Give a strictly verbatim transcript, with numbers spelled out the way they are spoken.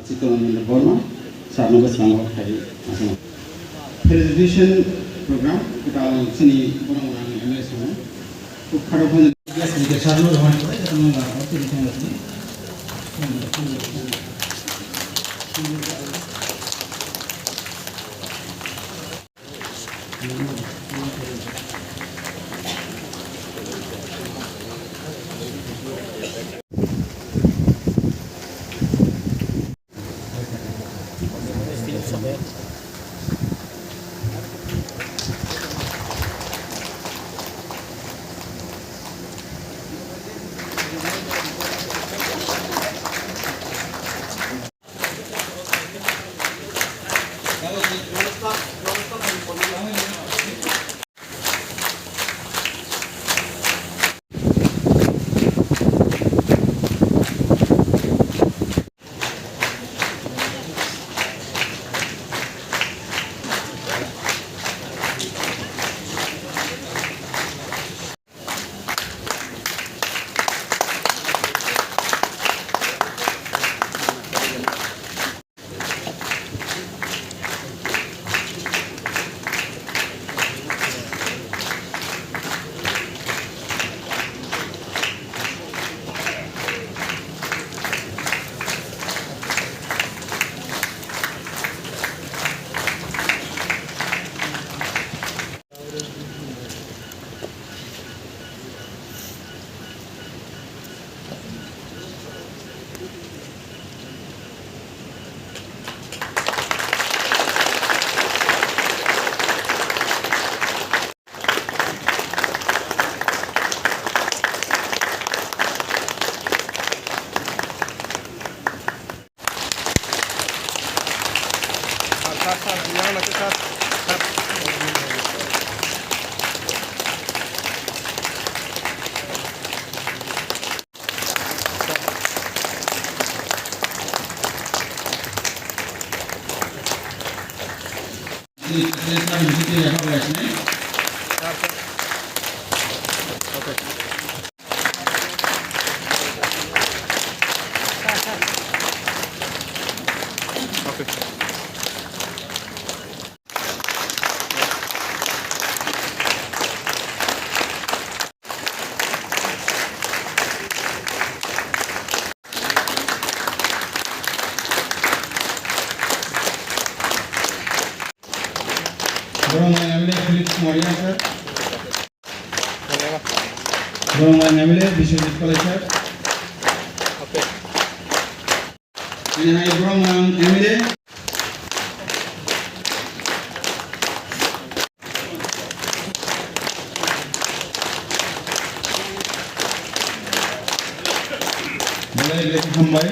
Chitrananda Borma, sir no bwskango khai aswk. Felicitation program, kwtal chini borok rang M L A song. Kok kharo phano. Yes, ni sir no rohon kore, jatno la, oke, ni thang ni. Sir, sir, sir, yang lagi, sir. Sir. Borong M L A Philip Kumar Yang, sir. Borong M L A Biswajit Palai, sir. Ini hai Borong M L A. Belai belai hambai.